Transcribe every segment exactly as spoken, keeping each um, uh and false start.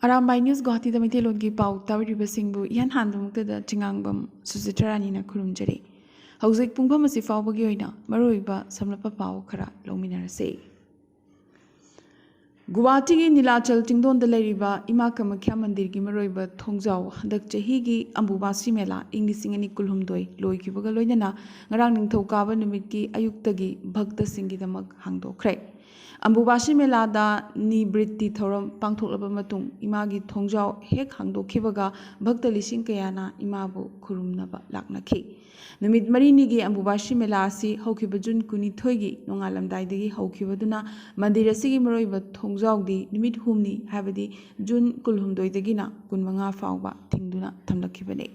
Arambai news ꯒꯨꯋꯥꯍꯥꯇꯤꯗ ꯃꯩꯇꯩꯂꯣꯟꯒꯤ ꯄꯥꯎ ꯇꯥꯕꯤꯔꯤꯕꯁꯤꯡꯕꯨ ꯏꯍꯥꯟ ꯍꯥꯟꯕꯃꯛꯇꯗ ꯆꯤꯉꯥꯡꯕꯝ ꯁꯨꯆꯤꯇ꯭ꯔꯥ ꯔꯥꯅꯤꯅ ꯈꯨꯔꯨꯝꯖꯔꯤ꯫ ꯍꯧꯖꯤꯛ ꯄꯨꯡꯐꯝ ꯑꯁꯤ ꯐꯥꯎꯕꯒꯤ ꯑꯣꯏꯅ ꯃꯔꯨꯑꯣꯏꯕ ꯁꯝꯂꯞꯄ ꯄꯥꯎ ꯈꯔ ꯂꯧꯃꯤꯟꯅꯔꯁꯤ꯫ ꯒꯨꯋꯥꯍꯥꯇꯤꯒꯤ ꯅꯤꯂꯥꯆꯜ ꯆꯤꯡꯗꯣꯟꯗ ꯂꯩꯔꯤꯕ ꯏꯃꯥ ꯀꯃꯈ꯭ꯌꯥ ꯃꯟꯗꯤꯔꯒꯤ ꯃꯔꯨꯑꯣꯏꯕ ꯊꯣꯡꯖꯥꯎ ꯍꯟꯗꯛ ꯆꯍꯤꯒꯤ ꯑꯝꯕꯨꯕꯥꯁꯤ ꯃꯦꯂꯥ ꯏꯪ ꯂꯤꯁꯤꯡ ꯑꯅꯤ ꯀꯨꯟꯍꯨꯝꯗꯣꯏ ꯂꯣꯏꯈꯤꯕꯒ ꯂꯣꯏꯅꯅ ꯉꯔꯥꯡ ꯅꯤꯡꯊꯧꯀꯥꯕ ꯅꯨꯃꯤꯠꯀꯤ ꯑꯌꯨꯛꯇꯒꯤ ꯚꯛꯇꯁꯤꯡꯒꯤꯗꯃꯛ ꯍꯥꯡꯗꯣꯛꯈ꯭ꯔꯦ꯫ ꯑꯝꯕꯨꯕꯥꯁꯤ ꯃꯦꯂꯥꯗ ꯅꯤꯕ꯭ꯔꯤꯠꯇꯤ ꯊꯧꯔꯝ ꯄꯥꯡꯊꯣꯛꯂꯕ ꯃꯇꯨꯡ ꯏꯃꯥꯒꯤ ꯊꯣꯡꯖꯥꯎ ꯍꯦꯛ ꯍꯥꯡꯗꯣꯛꯈꯤꯕꯒ ꯚꯛꯇ ꯂꯤꯁꯤꯡ ꯀꯌꯥꯅ ꯏꯃꯥꯕꯨ ꯈꯨꯔꯨꯝꯅꯕ ꯂꯥꯛꯅꯈꯤ꯫ ꯅꯨꯃꯤꯠ ꯃꯔꯤꯅꯤꯒꯤ ꯑꯝꯕꯨꯕꯥꯁꯤ ꯃꯦꯂꯥ ꯑꯁꯤ ꯍꯧꯈꯤꯕ ꯖꯨꯟ ꯀꯨꯟꯅꯤꯊꯣꯏꯒꯤ ꯅꯣꯡꯉꯥꯜꯂꯝꯗꯥꯏꯗꯒꯤ ꯍꯧꯈꯤꯕꯗꯨꯅ ꯃꯟꯗꯤꯔ ꯑꯁꯤꯒꯤ ꯃꯔꯨꯑꯣꯏꯕ ꯊꯣꯡꯖꯥꯎꯗꯤ ꯅꯨꯃꯤꯠ ꯍꯨꯝꯅꯤ, ꯍꯥꯏꯕꯗꯤ ꯖꯨꯟ ꯀꯨꯟꯍꯨꯝꯗꯣꯏꯗꯒꯤꯅ ꯀꯨꯟꯃꯉꯥ ꯐꯥꯎꯕ ꯊꯤꯡꯗꯨꯅ ꯊꯝꯂꯛꯈꯤꯕꯅꯤ꯫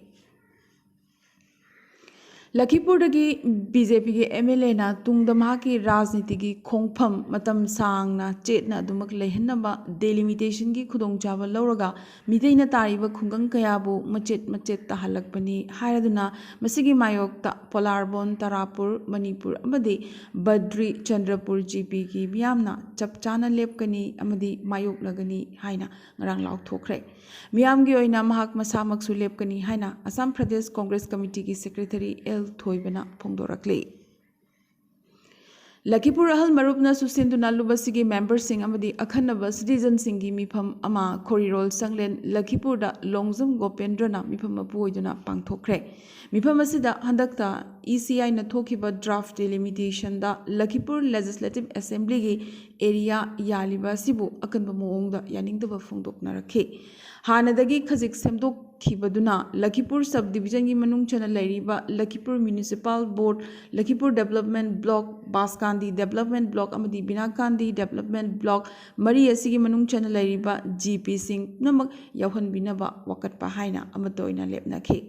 ꯂꯈꯤꯄꯨꯔꯗꯒꯤ ꯕꯤ ꯖꯦ ꯄꯤꯒꯤ ꯑꯦꯝ ꯑꯦꯜ ꯑꯦꯅ ꯇꯨꯡꯗ ꯃꯍꯥꯛꯀꯤ ꯔꯥꯖꯅꯤꯇꯤꯒꯤ ꯈꯣꯡꯐꯝ ꯃꯇꯝ ꯁꯥꯡꯅ ꯆꯦꯠꯅ ꯑꯗꯨꯃꯛ ꯂꯩꯍꯟꯅꯕ ꯗꯦꯂꯤꯃꯤꯇꯦꯁꯟꯒꯤ ꯈꯨꯗꯣꯡꯆꯥꯕ ꯂꯧꯔꯒ ꯃꯤꯇꯩꯅ ꯇꯥꯔꯤꯕ ꯈꯨꯡꯒꯪ ꯀꯌꯥꯕꯨ ꯃꯆꯦꯠ ꯃꯆꯦꯠ ꯇꯥꯍꯜꯂꯛꯄꯅꯤ ꯍꯥꯏꯔꯗꯨꯅ ꯃꯁꯤꯒꯤ ꯃꯥꯌꯣꯛꯇ ꯄꯣꯂꯥꯔꯕꯣꯟ, ꯇꯔꯥꯄꯨꯔ, ꯃꯅꯤꯄꯨꯔ ꯑꯃꯗꯤ ꯕꯗ꯭ꯔꯤ ꯆꯟꯗ꯭ꯔꯄꯨꯔ ꯖꯤ ꯄꯤꯒꯤ ꯃꯤꯌꯥꯝꯅ ꯆꯞ ꯆꯥꯅ ꯂꯦꯞꯀꯅꯤ ꯑꯃꯗꯤ ꯃꯥꯌꯣꯛꯅꯒꯅꯤ ꯍꯥꯏꯅ ꯉꯔꯥꯡ ꯂꯥꯎꯊꯣꯛꯈ꯭ꯔꯦ꯫ ꯃꯤꯌꯥꯝꯒꯤ ꯑꯣꯏꯅ ꯃꯍꯥꯛ ꯃꯁꯥꯃꯛꯁꯨ ꯂꯦꯞꯀꯅꯤ ꯍꯥꯏꯅ ꯑꯁꯥꯝ ꯄ꯭ꯔꯗꯦꯁ ꯀꯣꯡꯒ꯭ꯔꯦꯁ ꯀꯃꯤꯇꯤꯒꯤ ꯁꯦꯀ꯭ꯔꯦꯇꯔꯤ ꯑꯦꯜ ꯊꯣꯏꯕꯅ ꯐꯣꯡꯗꯣꯔꯛꯂꯤ꯫ ꯂꯈꯤꯄꯨꯔ ꯑꯍꯜ ꯃꯔꯨꯞꯅꯁꯨ ꯁꯤꯟꯗꯨꯅ ꯂꯨꯞ ꯑꯁꯤꯒꯤ ꯃꯦꯝꯕꯔꯁꯤꯡ ꯑꯃꯗꯤ ꯑꯈꯟꯅꯕ ꯁꯤꯇꯤꯖꯟꯁꯤꯡꯒꯤ ꯃꯤꯐꯝ ꯑꯃ ꯈꯣꯔꯤꯔꯣꯜ ꯆꯪꯂꯦꯟ ꯂꯈꯤꯄꯨꯔꯗ ꯂꯣꯡꯖꯝ ꯒꯣꯄꯦꯟꯗ꯭ꯔꯅ ꯃꯤꯐꯝ ꯃꯄꯨ ꯑꯣꯏꯗꯨꯅ ꯄꯥꯡꯊꯣꯛꯈ꯭ꯔꯦ꯫ ꯃꯤꯐꯝ ꯑꯁꯤꯗ ꯍꯟꯗꯛꯇ ꯏ ꯁꯤ ꯑꯥꯏꯅ ꯊꯣꯛꯈꯤꯕ ꯗ꯭ꯔꯥꯐ ꯗꯤꯂꯤꯃꯤꯇꯦꯁꯟꯗ ꯂꯈꯤꯄꯨꯔ ꯂꯦꯖꯤꯁꯂꯦꯇꯤꯚ ꯑꯦꯁꯦꯝꯕ꯭ꯂꯤꯒꯤ ꯑꯦꯔꯤꯌꯥ ꯌꯥꯜꯂꯤꯕ ꯑꯁꯤꯕꯨ ꯑꯀꯟꯕ ꯃꯑꯣꯡꯗ ꯌꯥꯅꯤꯡꯗꯕ ꯐꯣꯡꯗꯣꯛꯅꯔꯛꯈꯤ꯫ ꯍꯥꯟꯅꯗꯒꯤ ꯈꯖꯤꯛ ꯁꯦꯝꯗꯣꯛꯈꯤꯕꯗꯨꯅ ꯂꯈꯤꯄꯨꯔ ꯁꯕ ꯗꯤꯕꯤꯖꯟꯒꯤ ꯃꯅꯨꯡ ꯆꯟꯅ ꯂꯩꯔꯤꯕ ꯂꯈꯤꯄꯨꯔ ꯃ꯭ꯌꯨꯅꯤꯁꯤꯄꯥꯜ ꯕꯣꯔꯗ, ꯂꯈꯤꯄꯨꯔ ꯗꯦꯕꯂꯞꯃꯦꯟ ꯕ꯭ꯂꯣꯛ, ꯕꯥꯁꯀꯥꯟꯗꯤ ꯗꯦꯕꯂꯞꯃꯦꯟ ꯕ꯭ꯂꯣꯛ ꯑꯃꯗꯤ ꯕꯤꯅꯥꯀꯥꯟꯗꯤ ꯗꯦꯕꯂꯞꯃꯦꯟ ꯕ꯭ꯂꯣꯛ ꯃꯔꯤ ꯑꯁꯤꯒꯤ ꯃꯅꯨꯡ ꯆꯟꯅ ꯂꯩꯔꯤꯕ ꯖꯤ ꯄꯤꯁꯤꯡ ꯄꯨꯝꯅꯃꯛ ꯌꯥꯎꯍꯟꯕꯤꯅꯕ ꯋꯥꯀꯠꯄ ꯍꯥꯏꯅ ꯑꯃꯠꯇ ꯑꯣꯏꯅ ꯂꯦꯞꯅꯈꯤ꯫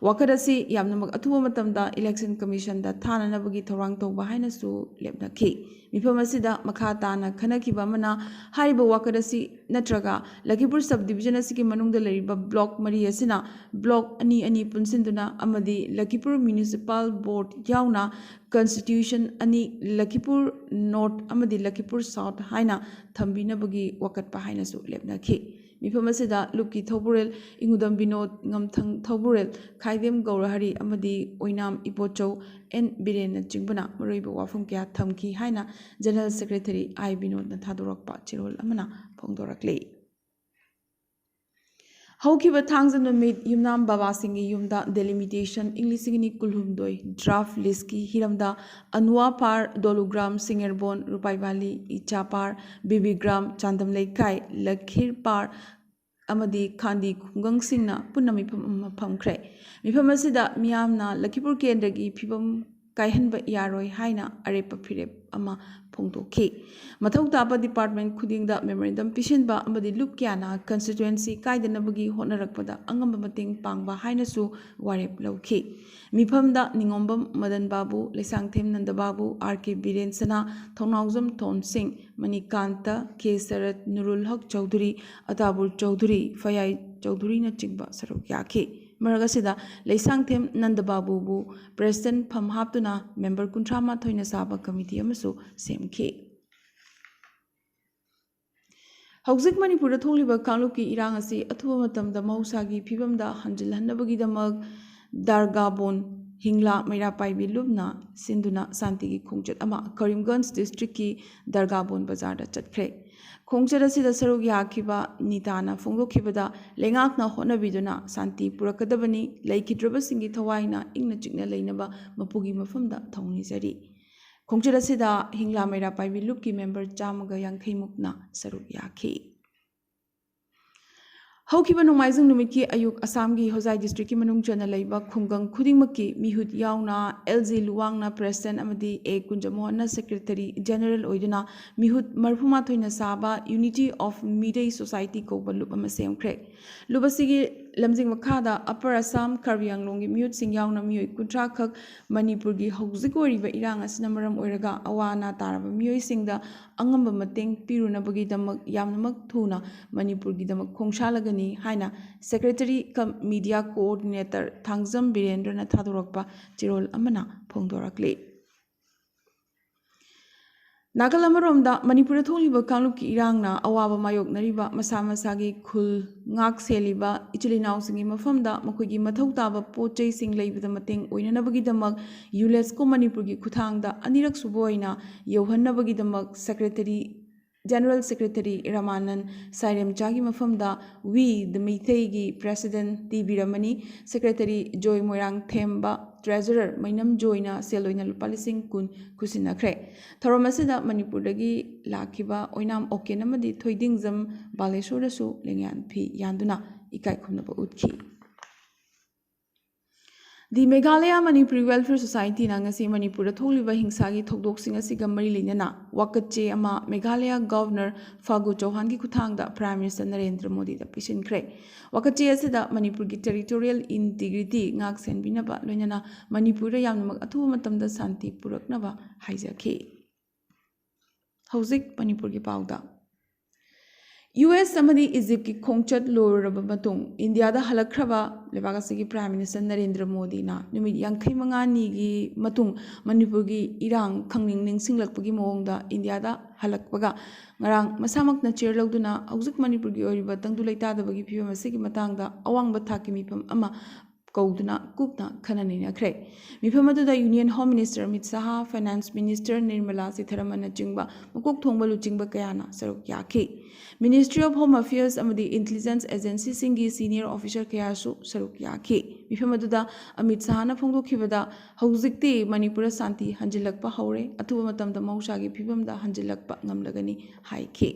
ꯋꯥꯀꯠ ꯑꯁꯤ ꯌꯥꯝꯅꯃꯛ ꯑꯊꯨꯕ ꯃꯇꯝꯗ ꯏꯂꯦꯛꯁꯟ ꯀꯃꯤꯁꯟꯗ ꯊꯥꯅꯅꯕꯒꯤ ꯊꯧꯔꯥꯡ ꯇꯧꯕ ꯍꯥꯏꯅꯁꯨ ꯂꯦꯞꯅꯈꯤ꯫ ꯃꯤꯐꯝ ꯑꯁꯤꯗ ꯃꯈꯥ ꯇꯥꯅ ꯈꯟꯅꯈꯤꯕ ꯑꯃꯅ, ꯍꯥꯏꯔꯤꯕ ꯋꯥꯀꯠ ꯑꯁꯤ ꯅꯠꯇ꯭ꯔꯒ ꯂꯈꯤꯄꯨꯔ ꯁꯕ ꯗꯤꯕꯤꯖꯟ ꯑꯁꯤꯒꯤ ꯃꯅꯨꯡꯗ ꯂꯩꯔꯤꯕ ꯕ꯭ꯂꯣꯛ ꯃꯔꯤ ꯑꯁꯤꯅ ꯕ꯭ꯂꯣꯛ ꯑꯅꯤ ꯑꯅꯤ ꯄꯨꯟꯁꯤꯟꯗꯨꯅ ꯑꯃꯗꯤ ꯂꯈꯤꯄꯨꯔ ꯃ꯭ꯌꯨꯅꯤꯁꯤꯄꯥꯜ ꯕꯣꯔꯗ ꯌꯥꯎꯅ ꯀꯟꯁꯇꯤꯇ꯭ꯌꯨꯁꯟ ꯑꯅꯤ, ꯂꯈꯤꯄꯨꯔ ꯅꯣꯔꯠ ꯑꯃꯗꯤ ꯂꯈꯤꯄꯨꯔ ꯁꯥꯎꯠ ꯍꯥꯏꯅ ꯊꯝꯕꯤꯅꯕꯒꯤ ꯋꯥꯀꯠꯄ ꯍꯥꯏꯅꯁꯨ ꯂꯦꯞꯅꯈꯤ꯫ ꯃꯤꯐꯝ ꯑꯁꯤꯗ ꯂꯨꯞꯀꯤ ꯊꯧꯕꯨꯔꯦꯜ ꯏꯉꯨꯗꯝ ꯕꯤꯅꯣꯗ, ꯉꯝꯊꯪ ꯊꯧꯕꯨꯔꯦꯜ ꯈꯥꯏꯗꯦꯝ ꯒꯧꯔꯍꯔꯤ ꯑꯃꯗꯤ ꯑꯣꯏꯅꯥꯝ ꯏꯕꯣꯆꯧ ꯑꯦꯟ ꯕꯤꯔꯦꯟꯅꯆꯤꯡꯕꯅ ꯃꯔꯨꯑꯣꯏꯕ ꯋꯥꯐꯝ ꯀꯌꯥ ꯊꯝꯈꯤ ꯍꯥꯏꯅ General Secretary ꯑꯥꯏ ꯕꯤꯅꯣꯗꯅ ꯊꯥꯗꯣꯔꯛꯄ ꯆꯦꯔꯣꯜ ꯑꯃꯅ ꯐꯣꯡꯗꯣꯔꯛꯂꯤ꯫ ꯍꯧꯈꯤꯕ ꯊꯥꯡꯖ ꯅꯨꯃꯤꯠ ꯌꯨꯝꯅꯥꯝ ꯕꯕꯥꯁꯤꯡꯒꯤ ꯌꯨꯝꯗ delimitation ꯏꯪ ꯂꯤꯁꯤꯡ ꯑꯅꯤ ꯀꯨꯟꯍꯨꯝꯗꯣꯏ draft listꯀꯤ ꯍꯤꯔꯝꯗ ꯑꯅꯨꯋꯥꯄꯥꯔ, ꯗꯣꯂꯨꯒ꯭ꯔꯥꯝ, ꯁꯤꯡꯉꯦꯔꯕꯣꯟ, ꯔꯨꯄꯥꯏꯕꯥꯂꯤ, ꯏꯆꯥꯄꯥꯔ, ꯕꯤꯕꯤꯒ꯭ꯔꯥꯝ, ꯆꯥꯟꯗꯝ ꯂꯩꯀꯥꯏ, ꯂꯈꯤꯔꯄꯥꯔ ꯑꯃꯗꯤ ꯈꯥꯟꯗꯤ ꯈꯨꯡꯒꯪꯁꯤꯡꯅ ꯄꯨꯟꯅ ꯃꯤꯐꯝ ꯑꯃ ꯐꯝꯈ꯭ꯔꯦ꯫ ꯃꯤꯐꯝ ꯑꯁꯤꯗ ꯃꯤꯌꯥꯝꯅ ꯂꯈꯤꯄꯨꯔ ꯀꯦꯟꯗ꯭ꯔꯒꯤ ꯐꯤꯕꯝ ꯀꯥꯏꯍꯟꯕ ꯌꯥꯔꯣꯏ ꯍꯥꯏꯅ ꯑꯔꯦꯞꯄ ꯐꯤꯔꯦꯞ ꯑꯃ ꯐꯣꯡꯗꯣꯛꯈꯤ꯫ ꯃꯊꯧ ꯇꯥꯕ department ꯈꯨꯗꯤꯡꯗ memorandum ꯄꯤꯁꯤꯟꯕ ꯑꯃꯗꯤ ꯂꯨꯞ ꯀꯌꯥꯅ constituency ꯀꯥꯏꯗꯅꯕꯒꯤ ꯍꯣꯠꯅꯔꯛꯄꯗ ꯑꯉꯝꯕ ꯃꯇꯦꯡ ꯄꯥꯡꯕ ꯍꯥꯏꯅꯁꯨ ꯋꯥꯔꯦꯞ ꯂꯧꯈꯤ꯫ ꯃꯤꯐꯝꯗ ꯅꯤꯉꯣꯝꯕꯝ ꯃꯗꯟ ꯕꯥꯕꯨ, ꯂꯩꯁꯥꯡꯊꯦꯝ ꯅꯟꯗ ꯕꯥꯕꯨ, ꯑꯥꯔ ꯀꯦ ꯕꯤꯔꯦꯟ ꯁꯅꯥ, ꯊꯧꯅꯥꯎꯖꯝ ꯊꯣꯟꯁꯤꯡ, ꯃꯅꯤꯀꯥꯟꯇ, ꯀꯦ ꯁꯔꯠ, ꯅꯨꯔꯨꯜ ꯍꯛ ꯆꯧꯙꯨꯔꯤ, ꯑꯇꯥꯕꯨꯔ ꯆꯧꯙꯨꯔꯤ, ꯐꯌꯥꯏ ꯆꯧꯙꯨꯔꯤꯅꯆꯤꯡꯕ ꯁꯔꯨꯛ ꯌꯥꯈꯤ꯫ ꯃꯔꯛ ꯑꯁꯤꯗ ꯂꯩꯁꯥꯡꯊꯦꯝ ꯅꯟꯗ ꯕꯥꯕꯨꯕꯨ president ꯐꯝ ꯍꯥꯞꯇꯨꯅ member ꯀꯨꯟꯊ꯭ꯔꯥ ꯃꯥꯊꯣꯏꯅ ꯁꯥꯕ committee ꯑꯃꯁꯨ ꯁꯦꯝꯈꯤ꯫ ꯍꯧꯖꯤꯛ ꯃꯅꯤꯄꯨꯔꯗ ꯊꯣꯛꯂꯤꯕ ꯀꯥꯡꯂꯨꯞꯀꯤ ꯏꯔꯥꯡ ꯑꯁꯤ ꯑꯊꯨꯕ ꯃꯇꯝꯗ ꯃꯍꯧꯁꯥꯒꯤ ꯐꯤꯕꯝꯗ ꯍꯟꯖꯤꯜꯍꯟꯅꯕꯒꯤꯗꯃꯛ ꯗꯔꯒꯥꯕꯣꯟ ꯍꯤꯡꯂꯥ ꯃꯩꯔꯥ ꯄꯥꯏꯕꯤ ꯂꯨꯞꯅ ꯁꯤꯟꯗꯨꯅ ꯁꯥꯟꯇꯤꯒꯤ ꯈꯣꯡꯆꯠ ꯑꯃ ꯀꯔꯤꯝꯒꯟꯖ districtꯀꯤ ꯗꯔꯒꯥꯕꯣꯟ ꯕꯖꯥꯔꯗ ꯆꯠꯈ꯭ꯔꯦ꯫ ꯈꯣꯡꯆꯠ ꯑꯁꯤꯗ ꯁꯔꯨꯛ ꯌꯥꯈꯤꯕ ꯅꯤꯇꯥꯅ ꯐꯣꯡꯗꯣꯛꯈꯤꯕꯗ, ꯂꯩꯉꯥꯛꯅ ꯍꯣꯠꯅꯕꯤꯗꯨꯅ ꯁꯥꯟꯇꯤ ꯄꯨꯔꯛꯀꯗꯕꯅꯤ, ꯂꯩꯈꯤꯗ꯭ꯔꯕꯁꯤꯡꯒꯤ ꯊꯋꯥꯏꯅ ꯏꯪꯅ ꯆꯤꯛꯅ ꯂꯩꯅꯕ ꯃꯄꯨꯒꯤ ꯃꯐꯝꯗ ꯊꯧꯅꯤꯖꯔꯤ꯫ ꯈꯣꯡꯆꯠ ꯑꯁꯤꯗ ꯍꯤꯡꯂꯥ ꯃꯩꯔꯥ ꯄꯥꯏꯕꯤ ꯂꯨꯞꯀꯤ member ꯆꯥꯝꯃꯒ ꯌꯥꯡꯈꯩ ꯃꯨꯛꯅ ꯁꯔꯨꯛ ꯌꯥꯈꯤ꯫ ꯍꯧꯈꯤꯕ ꯅꯣꯡꯃꯥꯏꯖꯤꯡ ꯅꯨꯃꯤꯠꯀꯤ ꯑꯌꯨꯛ ꯑꯁꯥꯝꯒꯤ ꯍꯣꯖꯥꯏ districtꯀꯤ ꯃꯅꯨꯡ ꯆꯟꯅ ꯂꯩꯕ ꯈꯨꯡꯒꯪ ꯈꯨꯗꯤꯡꯃꯛꯀꯤ ꯃꯤꯍꯨꯠ ꯌꯥꯎꯅ ꯑꯦꯜ ꯖꯤ ꯂꯨꯋꯥꯡꯅ president ꯑꯃꯗꯤ ꯑꯦ ꯀꯨꯟꯖꯃꯣꯍꯟꯅ secretary general ꯑꯣꯏꯗꯨꯅ ꯃꯤꯍꯨꯠ ꯃꯔꯤꯐꯨ ꯃꯥꯊꯣꯏꯅ ꯁꯥꯕ Unity of Meitei Society ꯀꯧꯕ ꯂꯨꯞ ꯑꯃ ꯁꯦꯝꯈ꯭ꯔꯦ꯫ ꯂꯨꯞ ꯑꯁꯤꯒꯤ ꯂꯝꯖꯤꯡ ꯃꯈꯥꯗ Upper Assam, ꯀꯥꯔꯕꯤ ꯑꯪꯂꯣꯡꯒꯤ ꯃꯤꯍꯨꯠꯁꯤꯡ ꯌꯥꯎꯅ ꯃꯤꯑꯣꯏ ꯀꯨꯟꯊ꯭ꯔꯥ ꯈꯛ ꯃꯅꯤꯄꯨꯔꯒꯤ ꯍꯧꯖꯤꯛ ꯑꯣꯏꯔꯤꯕ ꯏꯔꯥꯡ ꯑꯁꯤꯅ ꯃꯔꯝ ꯑꯣꯏꯔꯒ ꯑꯋꯥ ꯑꯅꯥ ꯇꯥꯔꯕ ꯃꯤꯑꯣꯏꯁꯤꯡꯗ ꯑꯉꯝꯕ ꯃꯇꯦꯡ ꯄꯤꯔꯨꯅꯕꯒꯤꯗꯃꯛ ꯌꯥꯝꯅꯃꯛ ꯊꯨꯅ ꯃꯅꯤꯄꯨꯔꯒꯤꯗꯃꯛ ꯈꯣꯡꯁꯥꯜꯂꯒꯅꯤ ꯍꯥꯏꯅ secretary cum media coordinator Thangjam ꯕꯤꯔꯦꯟꯗ꯭ꯔꯅ ꯊꯥꯗꯣꯔꯛꯄ ꯆꯦꯔꯣꯜ ꯑꯃꯅ ꯐꯣꯡꯗꯣꯔꯛꯂꯤ꯫ ꯅꯥꯀꯜ ꯑꯃꯔꯣꯝꯗ, ꯃꯅꯤꯄꯨꯔꯗ ꯊꯣꯛꯂꯤꯕ ꯀꯥꯡꯂꯨꯞꯀꯤ ꯏꯔꯥꯡꯅ ꯑꯋꯥꯕ ꯃꯥꯌꯣꯛꯅꯔꯤꯕ ꯃꯁꯥ ꯃꯁꯥꯒꯤ ꯈꯨꯜ ꯉꯥꯛ ꯁꯦꯜꯂꯤꯕ ꯏꯆꯤꯜ ꯏꯅꯥꯎꯁꯤꯡꯒꯤ ꯃꯐꯝꯗ ꯃꯈꯣꯏꯒꯤ ꯃꯊꯧ ꯇꯥꯕ ꯄꯣꯠ ꯆꯩꯁꯤꯡ ꯂꯩꯕꯗ ꯃꯇꯦꯡ ꯑꯣꯏꯅꯅꯕꯒꯤꯗꯃꯛ ꯌꯨꯅꯦꯁꯀꯣ ꯃꯅꯤꯄꯨꯔꯒꯤ ꯈꯨꯠꯊꯥꯡꯗ ꯑꯅꯤꯔꯛ ꯁꯨꯕ ꯑꯣꯏꯅ ꯌꯧꯍꯟꯅꯕꯒꯤꯗꯃꯛ ꯁꯦꯀ꯭ꯔꯦꯇꯔꯤ, ꯖꯦꯅꯔꯦꯜ ꯁꯦꯀ꯭ꯔꯦꯇꯔꯤ ꯔꯃꯥꯅꯟ ꯁꯥꯏꯔꯦꯝꯆꯥꯒꯤ ꯃꯐꯝꯗ We the ꯃꯩꯇꯩꯒꯤ ꯄ꯭ꯔꯦꯁꯤꯗꯦꯟꯠ ꯇꯤ ꯕꯤꯔꯃꯅꯤ, ꯁꯦꯀ꯭ꯔꯦꯇꯔꯤ ꯖꯣꯏ ꯃꯣꯏꯔꯥꯡꯊꯦꯝꯕ, ꯇ꯭ꯔꯦꯖꯔꯔ ꯃꯩꯅꯝ ꯖꯣꯏꯅ ꯁꯦꯜ ꯑꯣꯏꯅ ꯂꯨꯄꯥ ꯂꯤꯁꯤꯡ ꯀꯨꯟ ꯈꯨꯠꯁꯤꯟꯅꯈ꯭ꯔꯦ꯫ ꯊꯧꯔꯝ ꯑꯁꯤꯗ ꯃꯅꯤꯄꯨꯔꯗꯒꯤ ꯂꯥꯛꯈꯤꯕ ꯑꯣꯏꯅꯥꯝ ꯑꯣꯀꯦꯟ ꯑꯃꯗꯤ ꯊꯣꯏꯗꯤꯡꯖꯝ ꯕꯥꯂꯦꯁꯣꯔꯗꯁꯨ ꯂꯦꯡꯌꯥꯟ ꯐꯤ ꯌꯥꯟꯗꯨꯅ ꯏꯀꯥꯏ ꯈꯨꯝꯅꯕ ꯎꯠꯈꯤ꯫ The Meghalaya Manipuri Welfare Society ꯅ ꯉꯁꯤ ꯃꯅꯤꯄꯨꯔꯗ ꯊꯣꯛꯂꯤꯕ ꯍꯤꯡꯁꯥꯒꯤ ꯊꯧꯗꯣꯛꯁꯤꯡ ꯑꯁꯤꯒ ꯃꯔꯤ ꯂꯩꯅꯅ ꯋꯥꯀꯠꯆꯦ ꯑꯃ ꯃꯦꯘꯥꯂꯌꯥ ꯒꯚꯔꯅꯔ ꯐꯥꯒꯨ ꯆꯧꯍꯥꯟꯒꯤ ꯈꯨꯠꯊꯥꯡꯗ ꯄ꯭ꯔꯥꯏꯝ ꯃꯤꯅꯤꯁꯇꯔ ꯅꯔꯦꯟꯗ꯭ꯔ ꯃꯣꯗꯤꯗ ꯄꯤꯁꯤꯟꯈ꯭ꯔꯦ꯫ ꯋꯥꯀꯠꯆꯦ ꯑꯁꯤꯗ ꯃꯅꯤꯄꯨꯔꯒꯤ ꯇꯦꯔꯤꯇꯣꯔꯤꯌꯦꯜ ꯏꯟꯇꯤꯒ꯭ꯔꯤꯇꯤ ꯉꯥꯛ ꯁꯦꯟꯕꯤꯅꯕ, ꯂꯣꯏꯅꯅ ꯃꯅꯤꯄꯨꯔꯗ ꯌꯥꯝꯅꯃꯛ ꯑꯊꯨꯕ ꯃꯇꯝꯗ ꯁꯥꯟꯇꯤ ꯄꯨꯔꯛꯅꯕ ꯍꯥꯏꯖꯈꯤ꯫ ꯍꯧꯖꯤꯛ ꯃꯅꯤꯄꯨꯔꯒꯤ ꯄꯥꯎꯗ꯫ ꯌꯨ ꯑꯦꯁ ꯑꯃꯗꯤ ꯏꯖꯤꯞꯀꯤ ꯈꯣꯡꯆꯠ ꯂꯣꯏꯔꯕ ꯃꯇꯨꯡ ꯏꯟꯗꯤꯌꯥꯗ ꯍꯜꯂꯛꯈ꯭ꯔꯕ ꯂꯩꯕꯥꯛ ꯑꯁꯤꯒꯤ ꯄ꯭ꯔꯥꯏꯝ ꯃꯤꯅꯤꯁꯇꯔ ꯅꯔꯦꯟꯗ꯭ꯔ ꯃꯣꯗꯤꯅ ꯅꯨꯃꯤꯠ ꯌꯥꯡꯈꯩ ꯃꯉꯥꯅꯤꯒꯤ ꯃꯇꯨꯡ ꯃꯅꯤꯄꯨꯔꯒꯤ ꯏꯔꯥꯡ ꯈꯪꯅꯤꯡ ꯅꯤꯡꯁꯤꯡꯂꯛꯄꯒꯤ ꯃꯑꯣꯡꯗ ꯏꯟꯗꯤꯌꯥꯗ ꯍꯜꯂꯛꯄꯒ ꯉꯔꯥꯡ ꯃꯁꯥꯃꯛꯅ ꯆꯤꯌꯔ ꯂꯧꯗꯨꯅ ꯍꯧꯖꯤꯛ ꯃꯅꯤꯄꯨꯔꯒꯤ ꯑꯣꯏꯔꯤꯕ ꯇꯪꯗꯨ ꯂꯩꯇꯥꯗꯕꯒꯤ ꯐꯤꯕꯝ ꯑꯁꯤꯒꯤ ꯃꯇꯥꯡꯗ ꯑꯋꯥꯡꯕ ꯊꯥꯛꯀꯤ ꯃꯤꯐꯝ ꯑꯃ ꯀꯧꯗꯨꯅ ꯀꯨꯞꯅ ꯈꯟꯅ ꯅꯩꯅꯈ꯭ꯔꯦ꯫ ꯃꯤꯐꯝ ꯑꯗꯨꯗ ꯌꯨꯅꯤꯌꯟ ꯍꯣꯝ ꯃꯤꯅꯤꯁꯇꯔ ꯑꯃꯤꯠ ꯁꯍꯥ, ꯐꯥꯏꯅꯥꯟꯁ ꯃꯤꯅꯤꯁꯇꯔ ꯅꯤꯔꯃꯂꯥ ꯁꯤꯊꯥꯔꯥꯃꯟꯅꯆꯤꯡꯕ ꯃꯀꯣꯛ ꯊꯣꯡꯕ ꯂꯨꯆꯤꯡꯕ ꯀꯌꯥꯅ ꯁꯔꯨꯛ ꯌꯥꯈꯤ꯫ ꯃꯤꯅꯤꯁꯇ꯭ꯔꯤ ꯑꯣꯐ ꯍꯣꯝ ꯑꯐꯤꯌꯔꯁ ꯑꯃꯗꯤ ꯏꯟꯇꯦꯂꯤꯖꯦꯟꯁ ꯑꯦꯖꯦꯟꯁꯤꯁꯤꯡꯒꯤ ꯁꯤꯅꯤꯌꯔ ꯑꯣꯐꯤꯁꯔ ꯀꯌꯥꯁꯨ ꯁꯔꯨꯛ ꯌꯥꯈꯤ꯫ ꯃꯤꯐꯝ ꯑꯗꯨꯗ ꯑꯃꯤꯠ ꯁꯍꯥꯅ ꯐꯣꯡꯗꯣꯛꯈꯤꯕꯗ, ꯍꯧꯖꯤꯛꯇꯤ ꯃꯅꯤꯄꯨꯔꯗ ꯁꯥꯟꯇꯤ ꯍꯟꯖꯤꯜꯂꯛꯄ ꯍꯧꯔꯦ, ꯑꯊꯨꯕ ꯃꯇꯝꯗ ꯃꯍꯧꯁꯥꯒꯤ ꯐꯤꯕꯝꯗ ꯍꯟꯖꯤꯜꯂꯛꯄ ꯉꯝꯂꯒꯅꯤ ꯍꯥꯏꯈꯤ꯫